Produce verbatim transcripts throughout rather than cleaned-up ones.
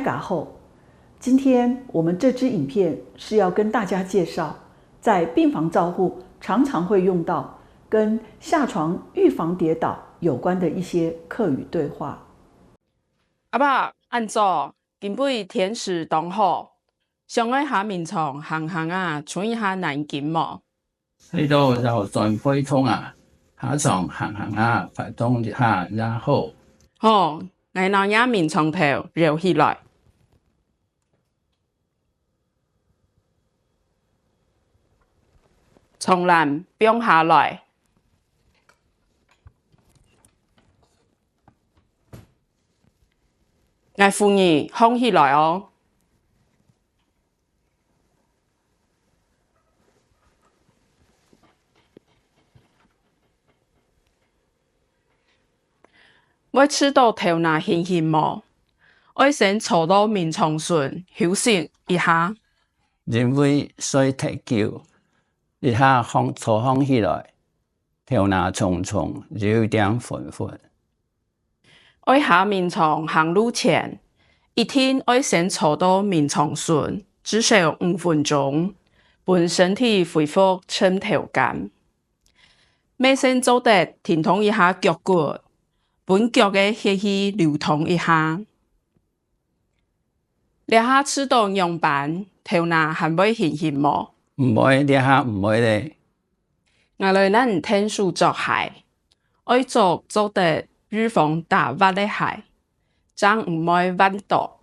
嘎后。今天我们这支影片是要跟大家介绍，在病房照护常常会用到跟下床预防跌倒有关的一些客语对话。阿伯，恁早，今晡日天時當好，想愛下眠床行行啊，伸一下懶筋無？ 係到腰痠背痛啊，下床行行啊，活動一下也好。好，𠊎摎若眠床頭搖起來，床欄放下來，𠊎扶你䟘起來哦。 會試著頭那暈暈無？愛先坐到眠床脣休息一下。因為睡忒久，一下䟘，坐䟘起來，頭那重重，有一點昏昏。 愛下眠床行路前，一定愛先坐到眠床脣，至少五分鐘，分身體恢復浸透感。乜先做得停動一下腳骨，分腳个血氣流通一下。 這下試著仰般，頭那還會暈暈無？毋會，這下毋會咧。𠊎來摎你𢯭手著鞋，愛著做得預防打滑个鞋，正毋會滑倒。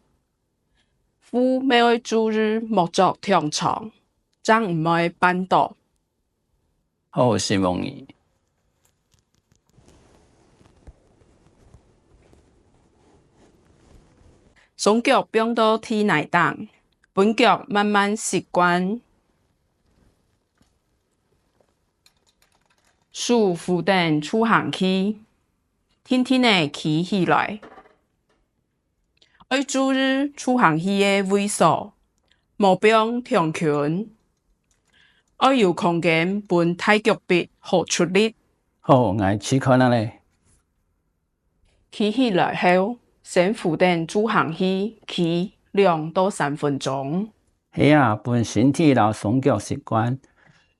褲乜愛注意莫著忒長，正毋會絆倒。 好，承蒙你。雙腳放到地泥頂，分腳慢慢習慣。手扶等助行器，定定仔企起來。 愛注意助行器个位所，莫放忒近，愛有空間分大腳髀好出力。好，𠊎試看啊咧。企起來後，先扶等助行器企兩到三分鐘。係啊，分身體摎雙腳習慣，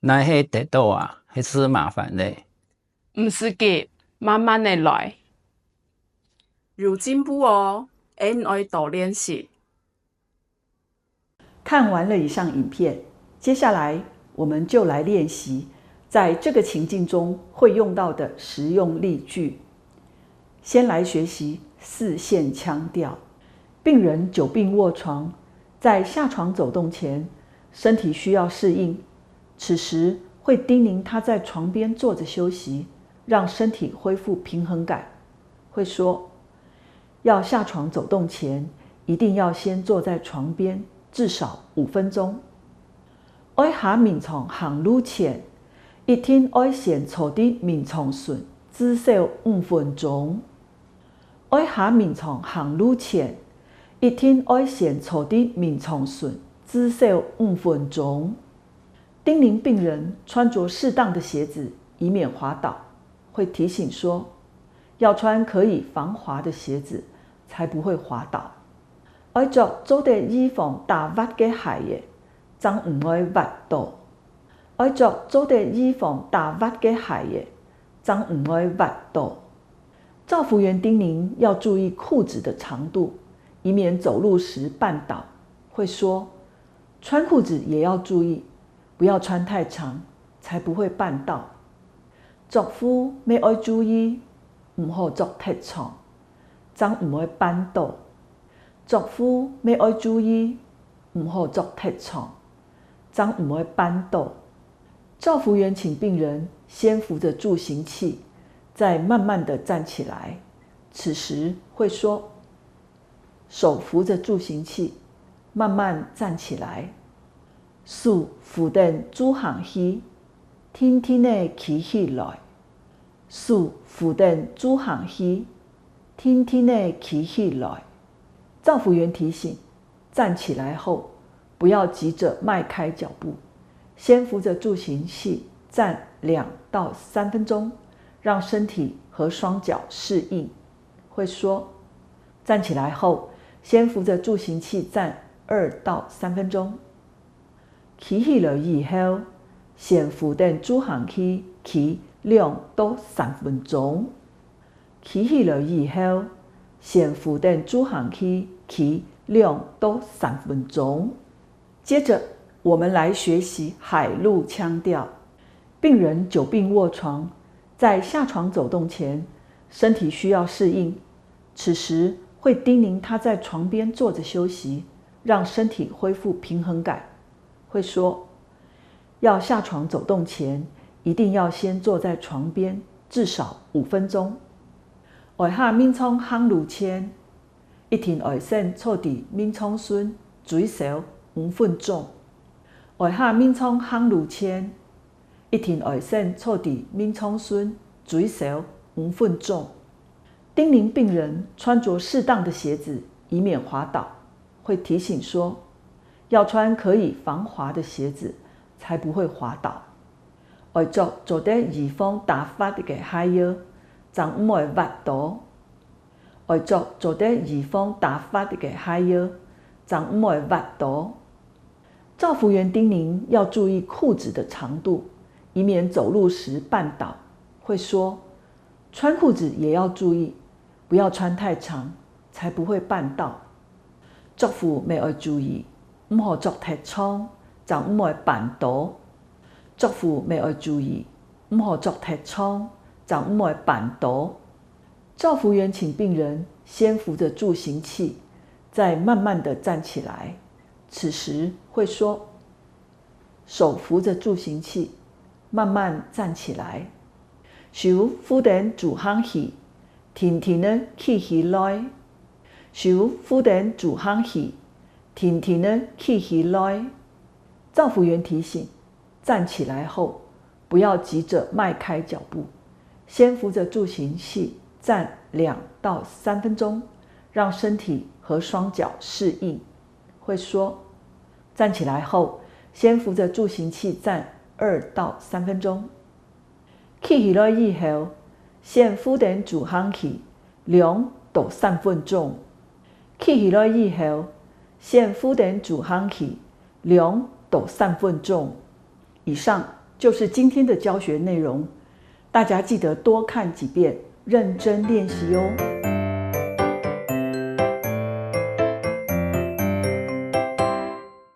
若係跌倒啊，係事麻煩咧。 毋使急，慢慢仔來。有進步哦，恁愛多練習。看完了以上影片，接下来我们就来练习在这个情境中会用到的实用例句。先来学习四线腔调。病人久病卧床，在下床走动前，身体需要适应， 此时会叮咛他在床边坐着休息，让身体恢复平衡感。会说，要下床走动前，一定要先坐在床边至少五分钟。愛下眠床行路前，一定愛先坐在眠床脣至少五分钟。 愛下眠床行路前，一定愛先坐在眠床脣至少五分钟。叮咛病人穿着适当的鞋子，以免滑倒，会提醒说，要穿可以防滑的鞋子，才不会滑倒。愛着做得預防打滑个鞋仔，正毋會滑倒。愛着做得預防打滑个鞋仔，正毋會滑倒。 照服员叮咛要注意裤子的长度，以免走路时绊倒。会说，穿裤子也要注意，不要穿太长，才不会绊倒。着褲乜愛注意，毋好着忒长，正毋會絆倒。着褲乜愛注意，毋好着忒长，正毋會絆倒。照服员请病人先扶着助行器，再慢慢地站起来。此时会说，手扶着助行器，慢慢站起来。手扶等助行器，定定仔企起來。手扶等助行器，定定仔企起來。照服员提醒， 站起来后，不要急着迈开脚步，先扶着助行器站两到三分钟，让身体和双脚适应。会说，站起来后，先扶著助行器站二到三分鐘。企起來以後，先扶等助行器企兩到三分鐘。企起來以後，先扶等助行器企兩到三分鐘。接著，我們來學習海陸腔調。病人久病臥床，在下床走動前，身體需要適應，此時會叮嚀他在床邊坐著休息，讓身體恢復平衡感。會說，要下床走動前，一定要先坐在床邊至少五分鐘。愛下眠床行路前，一定愛先坐在眠床脣最少五分鐘。愛下眠床行路前，一定愛先坐在眠床脣最少五分鐘。叮嚀病人穿著適當的鞋子，以免滑倒。會提醒說，要穿可以防滑的鞋子，才不會滑倒。愛著做得預防打滑个鞋仔，正毋會滑倒。愛著做得預防打滑个鞋仔，正毋會滑倒。照服員叮嚀要注意褲子的長度，以免走路時絆倒。會說，穿褲子也要注意，不要穿太長，才不會絆倒。著褲乜愛注意，毋好著忒長，正毋會絆倒。著褲乜愛注意，毋好著忒長，正毋會絆倒。照服員請病人先扶著助行器，再慢慢地站起來。此時會說，手扶著助行器，慢慢站起來。手扶等助行器，定定仔企起來。手扶等助行器，定定仔企起來。照服員提醒，站起來後，不要急著邁開腳步，先扶著助行器站兩到三分鐘，讓身體和雙腳適應。會說，站起來後，先扶著助行器站二到三分鐘。企起來以後，先扶等助行器兩到三分鐘。企起來以後，先扶等助行器兩到三分鐘。以上就是今天的教學內容，大家記得多看幾遍，認真練習哦。